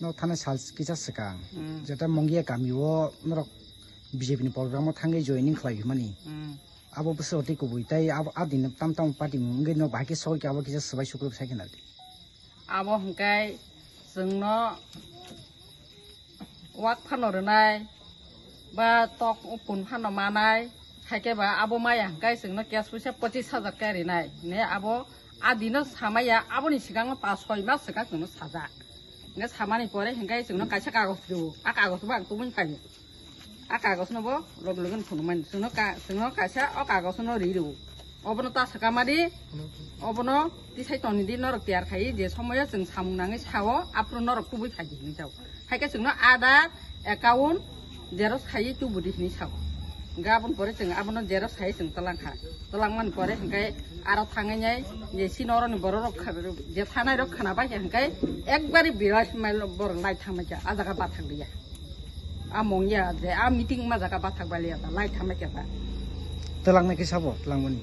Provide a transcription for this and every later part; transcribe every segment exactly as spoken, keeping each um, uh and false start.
No thani sal kisa swkang, hmm, jeta Mongia kami o norok B J P ni program o thangwi joining khlai hwnmani. Hmm. Abo bwswk tei kubui tei abo, a din tam tam party wngwi no bahai khe sogwi khe abo kisa swbai sukruk sai khe nadi. Abo hwnkhe chwngno wak phano rwnai, ba tok pun phano manai, haikhe ba abo maya hwnkhe chwngno cash puisa pochis hajar khe rinai. Ne abo a dino samaya, aboni swkango pas soi mas swkang chwngno sajak. Hwnkhe samani pore hwnkhe chwngno kaisa kagoj rwo. A kagoj bo ang tubui phaio. A kagoj no bo loge loge no phunukmani. Chwngno ka-, chwngno kaisa o kagoj no ri rwo. Obono ta swkamadi, obono tisai toni di norok tiyar khai je somoyo chwng samung nangwi sao, aphuru norok tubui phaidi hinwi jao. Haikhe chwngno Aadhaar, account, xerox khaiwi tubudi hinwi sao. Hwnkhe aboni pore chwng abono xerox khaiwi chwng twlang kha. Twlangmani pore hwnkhe aro thangwi nai je chini oroni borok rok kha-, je thanai rok khwna bai khe hwnkhe ekbari birai mail borok lai thangmai kha, a jaga bathang liya. A Mongia je a meeting ma jaga bathang bai liya ta, lai thangmai kha ta. Twlangnai khe sabo, twlangmani?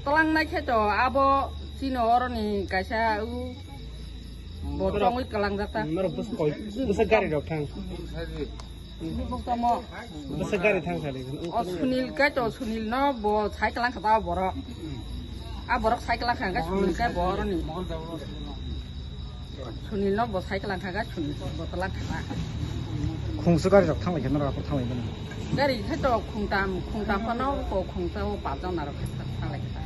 Twlangnai khe to abo chini oroni kaisa u bo tongwi kwlangjak ta. Norok bwswk koi, bwswk gari rok thang. Bwswk gari thang sadi. O Sunil kai to, Sunil no bo cycle ang kha ta borok. A borok cycle ang kha, Sunil kai bo oroni. Sunil no bo cycle ang kha, Sunil bo talang kha. Khungsu gari rok thang lai khe norok aphuru thang lai mani. Gari khe to khungtam, khungtam phano ko khungsa o pajon narok khe thang lai khe ta.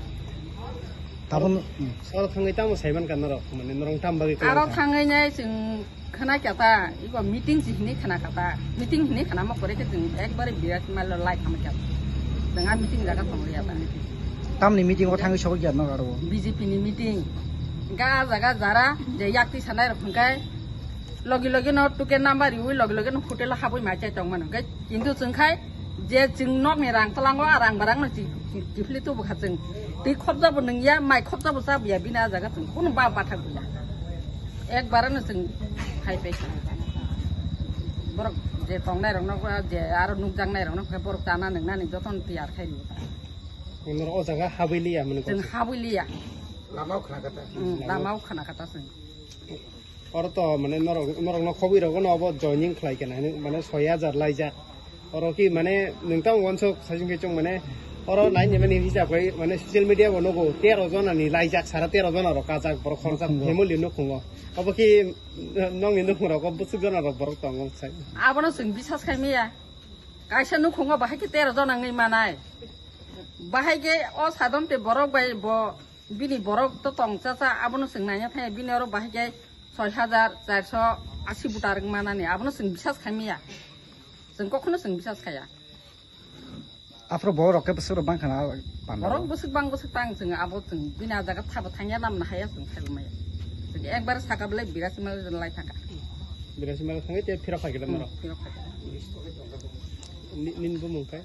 Tabun, hmm. Oro thangwi tamo saiman ka norok, mane norok tam bagwi kwlai kha. Aro thangwi nai chwng khna kya ta, iko meeting si hinwi khna kha ta. Meeting hinwi khna ma pore khe chwng ekbare birat mailo lai khama kya ta. Chwng a meeting jaga tong liya ta. Tamni meeting o thangwi sogwi kya norok aro? B J P ni meeting. Ga jaga jara je yakti sanai rok hwnkhe logi logi no tuke number riwi logi logi no hotel o habwi mai chai tong mano. Hwnkhe kintu chwng khai je chwng nokni rang twlango, a rang barang no chi-, chi-, chifli tubu kha chwng. Twi khopjabo nungya, mai khopjabo chabuya, bini a jaga chwng kunu ba bathak buya. Ekbare no chwng khai pai kha. Borok je tongnai rok no, je aro nukjaknai rok no khe borok chana nungnani jotono tiyar khai rw. Norok o jaga habwi liya mani kok. Chwng habwi liya. Lama o khna kata. Hmm, lama o khna kata chwng. Oro to mane norok, norok no khobwi rogo no obo joining khlai kena hinwi mane soi hajar laijak. Oro ki mane nwng tamo wansuk saichung khe chwng mane oro nai ni mani hisab khai mane social media bo nugo tero jona ni laijak sara tero jona rok kajak borok khoroksa family nukhungo. Obo ki nokni nukhung rogo bwswk jona rok borok tongo sai. Abono chwng bisas khai maya. Kaisa nukhungo bahai khe tero jona wngwi manai. Bahai khe o sadon te borok bai bo Bini borok to tong cha cha, abono chwng naina thangya, bini oro bahai khe soi hajar charso asi buta rwk manani, abono chwng bisas khai maya. Chwng kokhono chwng bisas khaya. Aphuru borok rok khe bwswk rok bang khana panda. Borok bwswk bang bwswk tang chwng abo chwng bini a jaga thabo thangya, namna haya chwng khai maya. Chwng ekbar saka belai birasi mal lai thangkha. Birasi mal thangwi te phirok khai khe Hmm, norok. Phirok khai khe. Ni-, nini bumung khe?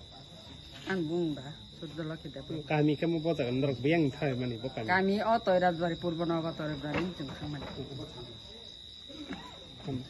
Ang bung da, Surjolokhi Debbarma. Kami khe mo bo jaga norok biyang thai mani bo kami. Kami o Toirajbari, Purbo Nogo Toirajbari ni chwng thangmani. Hmm.